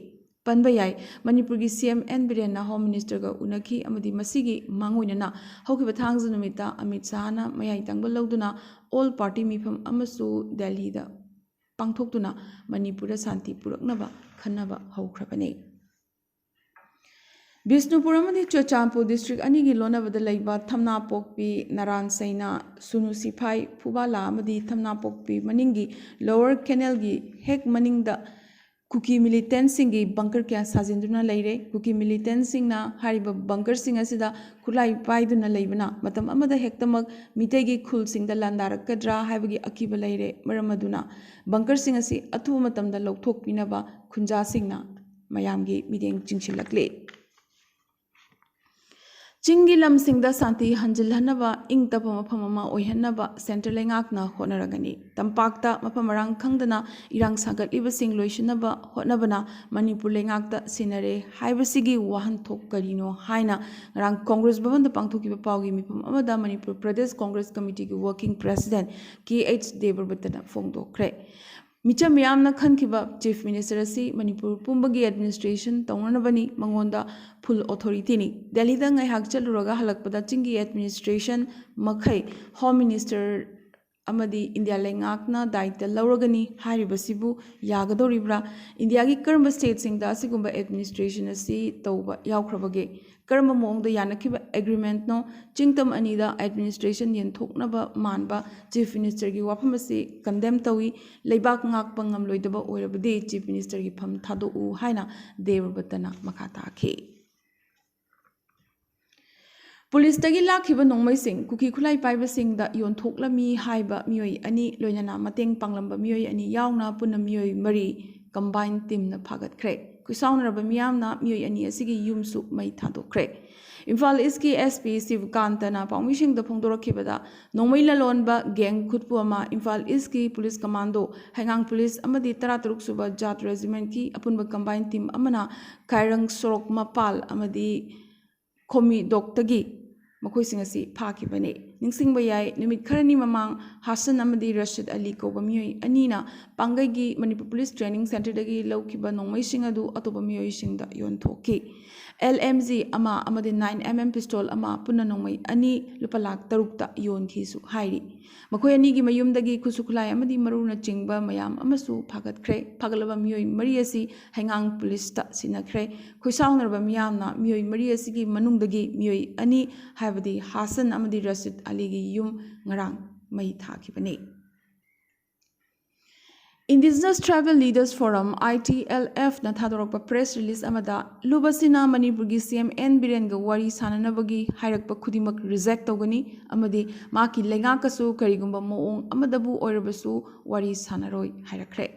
ꯄꯟꯕ ꯌꯥꯏ, ꯃꯅꯤꯄꯨꯔꯒꯤ ꯁꯤ ꯑꯦꯝ ꯑꯦꯟ ꯕꯤꯔꯦꯟꯅ ꯍꯣꯝ ꯃꯤꯅꯤꯁꯇꯔꯒ ꯎꯅꯈꯤ ꯑꯃꯗꯤ ꯃꯁꯤꯒꯤ ꯃꯥꯡꯑꯣꯏꯅꯅ ꯍꯧꯈꯤꯕ ꯊꯥꯡꯖ ꯅꯨꯃꯤꯠꯇ ꯑꯃꯤꯠ ꯁꯍꯥꯅ ꯃꯌꯥꯏ ꯇꯪꯕ ꯂꯧꯗꯨꯅ ꯑꯣꯜ ꯄꯥꯔꯇꯤ ꯃꯤꯐꯝ ꯑꯃꯁꯨ ꯗꯦꯜꯍꯤꯗ ꯄꯥꯡꯊꯣꯛꯇꯨꯅ ꯃꯅꯤꯄꯨꯔꯗ ꯁꯥꯟꯇꯤ ꯄꯨꯔꯛꯅꯕ ꯈꯟꯅꯕ ꯍꯧꯈ꯭ꯔꯕꯅꯤ꯫ ꯕꯤꯁꯅꯨꯄꯨꯔ ꯑꯃꯗꯤ ꯆꯨꯔꯆꯥꯟꯄꯨꯔ ꯗꯤꯁꯇ꯭ꯔꯤꯛ ꯑꯅꯤꯒꯤ ꯂꯣꯟꯅꯕꯗ ꯂꯩꯕ ꯊꯝꯅꯥꯄꯣꯛꯄꯤ, ꯅꯔꯥꯟ ꯁꯩꯅꯥ, ꯁꯨꯅꯨ ꯁꯤꯐꯥꯏ, ꯐꯨꯕꯥꯂꯥ ꯑꯃꯗꯤ ꯊꯝꯅꯥꯄꯣꯛꯄꯤ ꯃꯅꯤꯡꯒꯤ ꯂꯣꯋꯔ ꯀꯦꯅꯦꯜꯒꯤ ꯍꯦꯛ ꯃꯅꯤꯡꯗ ꯀꯨꯀꯤ ꯃꯤꯂꯤꯇꯦꯟꯠꯁꯤꯡꯒꯤ ꯕꯪꯀꯔ ꯀꯌꯥ ꯁꯥꯖꯤꯟꯗꯨꯅ ꯂꯩꯔꯦ꯫ ꯀꯨꯀꯤ ꯃꯤꯂꯤꯇꯦꯟꯠꯁꯤꯡꯅ ꯍꯥꯏꯔꯤꯕ ꯕꯪꯀꯔꯁꯤꯡ ꯑꯁꯤꯗ ꯈꯨꯠꯂꯥꯏ ꯄꯥꯏꯗꯨꯅ ꯂꯩꯕꯅ ꯃꯇꯝ ꯑꯃꯗ ꯍꯦꯛꯇꯃꯛ ꯃꯤꯇꯩꯒꯤ ꯈꯨꯜꯁꯤꯡꯗ ꯂꯥꯟꯗꯥꯔꯛꯀꯗ꯭ꯔꯥ ꯍꯥꯏꯕꯒꯤ ꯑꯀꯤꯕ ꯂꯩꯔꯦ꯫ ꯃꯔꯝ ꯑꯗꯨꯅ ꯕꯪꯀꯔꯁꯤꯡ ꯑꯁꯤ ꯑꯊꯨꯕ ꯃꯇꯝꯗ ꯂꯧꯊꯣꯛꯄꯤꯅꯕ ꯈꯨꯟꯖꯥꯁꯤꯡꯅ ꯃꯌꯥꯝꯒꯤ ꯃꯤꯠꯌꯦꯡ ꯆꯤꯡꯁꯤꯜꯂꯛꯂꯤ꯫ ꯆꯤꯡꯒꯤ ꯂꯝꯁꯤꯡꯗ ꯁꯥꯟꯇꯤ ꯍꯟꯖꯤꯜꯍꯟꯅꯕ, ꯏꯪ ꯇꯞꯄ ꯃꯐꯝ ꯑꯃ ꯑꯣꯏꯍꯟꯅꯕ ꯁꯦꯟꯇ꯭ꯔꯦꯜ ꯂꯩꯉꯥꯛꯅ ꯍꯣꯠꯅꯔꯒꯅꯤ꯫ ꯇꯝꯄꯥꯛꯇ ꯃꯐꯝ ꯃꯔꯥꯡ ꯈꯪꯗꯅ ꯏꯔꯥꯡ ꯁꯥꯒꯠꯂꯤꯕꯁꯤꯡ ꯂꯣꯏꯁꯤꯟꯅꯕ ꯍꯣꯠꯅꯕꯅ ꯃꯅꯤꯄꯨꯔ ꯂꯩꯉꯥꯛꯇ ꯁꯤꯟꯅꯔꯦ ꯍꯥꯏꯕꯁꯤꯒꯤ ꯋꯥꯍꯟꯊꯣꯛ ꯀꯔꯤꯅꯣ ꯍꯥꯏꯅ ꯉꯔꯥꯡ ꯀꯣꯡꯒ꯭ꯔꯦꯁ ꯚꯕꯟꯗ ꯄꯥꯡꯊꯣꯛꯈꯤꯕ ꯄꯥꯎꯒꯤ ꯃꯤꯐꯝ ꯑꯃꯗ ꯃꯅꯤꯄꯨꯔ ꯄ꯭ꯔꯗꯦꯁ ꯀꯣꯡꯒ꯭ꯔꯦꯁ ꯀꯃꯤꯇꯤꯒꯤ ꯋꯥꯔꯀꯤꯡ ꯄ꯭ꯔꯦꯁꯤꯗꯦꯟꯠ ꯀꯦ ꯑꯩꯆ ꯗꯦꯕꯕ꯭ꯔꯇꯅ ꯐꯣꯡꯗꯣꯛꯈ꯭ꯔꯦ꯫ ꯃꯤꯆꯝ ꯃꯤꯌꯥꯝꯅ ꯈꯟꯈꯤꯕ ꯆꯤꯐ ꯃꯤꯅꯤꯁꯇꯔ ꯑꯁꯤ ꯃꯅꯤꯄꯨꯔ ꯄꯨꯝꯕꯒꯤ ꯑꯦꯗꯃꯤꯅꯤꯁꯇ꯭ꯔꯦꯁꯟ ꯇꯧꯅꯅꯕꯅꯤ, ꯃꯉꯣꯟꯗ ꯐꯨꯜ ꯑꯣꯊꯣꯔꯤꯇꯤꯅꯤ꯫ ꯗꯦꯜꯂꯤꯗ ꯉꯥꯏꯍꯥꯛ ꯆꯠꯂꯨꯔꯒ ꯍꯜꯂꯛꯄꯗ ꯆꯤꯡꯒꯤ ꯑꯦꯗꯃꯤꯅꯤꯁꯇ꯭ꯔꯦꯁꯟ ꯃꯈꯩ ꯍꯣꯝ ꯃꯤꯅꯤꯁꯇꯔ ꯑꯃꯗꯤ ꯏꯟꯗꯤꯌꯥ ꯂꯩꯉꯥꯛꯅ ꯗꯥꯏꯇ ꯂꯧꯔꯒꯅꯤ ꯍꯥꯏꯔꯤꯕꯁꯤꯕꯨ ꯌꯥꯒꯗꯧꯔꯤꯕ꯭ꯔꯥ? ꯏꯟꯗꯤꯌꯥꯒꯤ ꯀꯔꯝꯕ ꯁ꯭ꯇꯦꯠꯁꯤꯡꯗ ꯑꯁꯤꯒꯨꯝꯕ ꯑꯦꯗꯃꯤꯅꯤꯁꯇ꯭ꯔꯦꯁꯟ ꯑꯁꯤ ꯇꯧꯕ ꯌꯥꯎꯈ꯭ꯔꯕꯒꯦ? ꯀꯔꯝꯕ ꯃꯑꯣꯡꯗ ꯌꯥꯅꯈꯤꯕ ꯑꯦꯒ꯭ꯔꯤꯃꯦꯟꯠꯅꯣ? ꯆꯤꯡꯇꯝ ꯑꯅꯤꯗ ꯑꯦꯗꯃꯤꯅꯤꯁꯇ꯭ꯔꯦꯁꯟ ꯌꯦꯟꯊꯣꯛꯅꯕ ꯃꯥꯟꯕ ꯆꯤꯐ ꯃꯤꯅꯤꯁꯇꯔꯒꯤ ꯋꯥꯐꯝ ꯑꯁꯤ ꯀꯟꯗꯦꯝ ꯇꯧꯏ꯫ ꯂꯩꯕꯥꯛ ꯉꯥꯛꯄ ꯉꯝꯂꯣꯏꯗꯕ ꯑꯣꯏꯔꯕꯗꯤ ꯆꯤꯐ ꯃꯤꯅꯤꯁꯇꯔꯒꯤ ꯐꯝ ꯊꯥꯗꯣꯛꯎ ꯍꯥꯏꯅ ꯗꯦꯕꯕ꯭ꯔꯇꯅ ꯃꯈꯥ ꯇꯥꯈꯤ꯫ ꯄꯨꯂꯤꯁꯇꯒꯤ ꯂꯥꯛꯈꯤꯕ ꯅꯣꯡꯃꯩꯁꯤꯡ ꯀꯨꯀꯤ ꯈꯨꯠꯂꯥꯏ ꯄꯥꯏꯕꯁꯤꯡꯗ ꯌꯣꯟꯊꯣꯛꯂꯝꯃꯤ ꯍꯥꯏꯕ ꯃꯤꯑꯣꯏ ꯑꯅꯤ, ꯂꯣꯏꯅꯅ ꯃꯇꯦꯡ ꯄꯥꯡꯂꯝꯕ ꯃꯤꯑꯣꯏ ꯑꯅꯤ ꯌꯥꯎꯅ ꯄꯨꯟꯅ ꯃꯤꯑꯣꯏ ꯃꯔꯤ ꯀꯝꯕꯥꯏꯟ ꯇꯤꯝꯅ ꯐꯥꯒꯠꯈ꯭ꯔꯦ꯫ ꯈꯨꯠꯁꯥꯎꯅꯔꯕ ꯃꯤꯌꯥꯝꯅ ꯃꯤꯑꯣꯏ ꯑꯅꯤ ꯑꯁꯤꯒꯤ ꯌꯨꯝꯁꯨ ꯃꯩ ꯊꯥꯗꯣꯛꯈ꯭ꯔꯦ꯫ ꯏꯝꯐꯥꯜ ꯏꯁꯀꯤ ꯑꯦꯁ ꯄꯤ ꯁꯤꯕꯀꯥꯟꯇꯅ ꯄꯥꯎꯃꯤꯁꯤꯡꯗ ꯐꯣꯡꯗꯣꯔꯛꯈꯤꯕꯗ, ꯅꯣꯡꯃꯩ ꯂꯂꯣꯟꯕ ꯒꯦꯡ ꯈꯨꯠꯄꯨ ꯑꯃ ꯏꯝꯐꯥꯜ ꯏꯁꯀꯤ ꯄꯨꯂꯤꯁ ꯀꯃꯥꯟꯗꯣ, ꯍꯩꯉꯥꯡ ꯄꯨꯂꯤꯁ ꯑꯃꯗꯤ ꯇꯔꯥꯇꯔꯨꯛ ꯁꯨꯕ ꯖꯥꯠ ꯔꯦꯖꯤꯃꯦꯟꯠꯀꯤ ꯑꯄꯨꯟꯕ ꯀꯝꯕꯥꯏꯟ ꯇꯤꯝ ꯑꯃꯅ ꯈꯥꯏꯔꯪ ꯁꯣꯔꯣꯛ ꯃꯄꯥꯜ ꯑꯃꯗꯤ ꯈꯣꯃꯤꯗꯣꯛꯇꯒꯤ ꯃꯈꯣꯏꯁꯤꯡ ꯑꯁꯤ ꯐꯥꯈꯤꯕꯅꯤ꯫ ꯅꯤꯡꯁꯤꯡꯕ ꯌꯥꯏ, ꯅꯨꯃꯤꯠ ꯈꯔꯅꯤ ꯃꯃꯥꯡ ꯍꯥꯁꯟ ꯑꯃꯗꯤ ꯔꯁꯤꯗ ꯑꯂꯤ ꯀꯧꯕ ꯃꯤꯑꯣꯏ ꯑꯅꯤꯅ ꯄꯥꯡꯒꯩꯒꯤ ꯃꯅꯤꯄꯨꯔ ꯄꯨꯂꯤꯁ ꯇ꯭ꯔꯦꯅꯤꯡ ꯁꯦꯟꯇꯔꯗꯒꯤ ꯂꯧꯈꯤꯕ ꯅꯣꯡꯃꯩꯁꯤꯡ ꯑꯗꯨ ꯑꯇꯣꯞꯄ ꯃꯤꯑꯣꯏꯁꯤꯡꯗ ꯌꯣꯟꯊꯣꯛꯈꯤ꯫ ꯑꯦꯜ ꯑꯦꯝ ꯖꯤ ꯑꯃ ꯑꯃꯗꯤ ꯅꯥꯏꯟ ꯑꯦꯝ ꯑꯦꯝ ꯄꯤꯁꯇꯣꯜ ꯑꯃ ꯄꯨꯟꯅ ꯅꯣꯡꯃꯩ ꯑꯅꯤ ꯂꯨꯄꯥ ꯂꯥꯈ ꯇꯔꯨꯛꯇ ꯌꯣꯟꯈꯤꯁꯨ ꯍꯥꯏꯔꯤ꯫ ꯃꯈꯣꯏ ꯑꯅꯤꯒꯤ ꯃꯌꯨꯝꯗꯒꯤ ꯈꯨꯠꯁꯨ ꯈꯨꯠꯂꯥꯏ ꯑꯃꯗꯤ ꯃꯔꯨꯅꯆꯤꯡꯕ ꯃꯌꯥꯝ ꯑꯃꯁꯨ ꯐꯥꯒꯠꯈ꯭ꯔꯦ꯫ ꯐꯥꯒꯠꯂꯕ ꯃꯤꯑꯣꯏ ꯃꯔꯤ ꯑꯁꯤ ꯍꯩꯉꯥꯡ ꯄꯨꯂꯤꯁꯇ ꯁꯤꯟꯅꯈ꯭ꯔꯦ꯫ ꯈꯣꯏꯁꯥꯎꯅꯔꯕ ꯃꯤꯌꯥꯝꯅ ꯃꯤꯑꯣꯏ ꯃꯔꯤ ꯑꯁꯤꯒꯤ ꯃꯅꯨꯡꯗꯒꯤ ꯃꯤꯑꯣꯏ ꯑꯅꯤ, ꯍꯥꯏꯕꯗꯤ ꯍꯥꯁꯟ ꯑꯃꯗꯤ ꯔꯁꯤꯗ ꯑꯂꯤꯒꯤ ꯌꯨꯝ ꯉꯔꯥꯡ ꯃꯩ ꯊꯥꯈꯤꯕꯅꯤ꯫ Indigenous Tribal Leaders Forum, I T L F ꯅ ꯊꯥꯗꯣꯔꯛꯄ press release ꯑꯃꯗ, ꯂꯨꯕꯁꯤꯅ ꯃꯅꯤꯄꯨꯔꯒꯤ C M N ꯕꯤꯔꯦꯟꯒ ꯋꯥꯔꯤ ꯁꯥꯟꯅꯅꯕꯒꯤ ꯍꯥꯏꯔꯛꯄ ꯈꯨꯗꯤꯡꯃꯛ reject ꯇꯧꯒꯅꯤ ꯑꯃꯗꯤ ꯃꯍꯥꯛꯀꯤ ꯂꯩꯉꯥꯛꯀꯁꯨ ꯀꯔꯤꯒꯨꯝꯕ ꯃꯑꯣꯡ ꯑꯃꯗꯕꯨ ꯑꯣꯏꯔꯕꯁꯨ ꯋꯥꯔꯤ ꯁꯥꯟꯅꯔꯣꯏ ꯍꯥꯏꯔꯛꯈ꯭ꯔꯦ꯫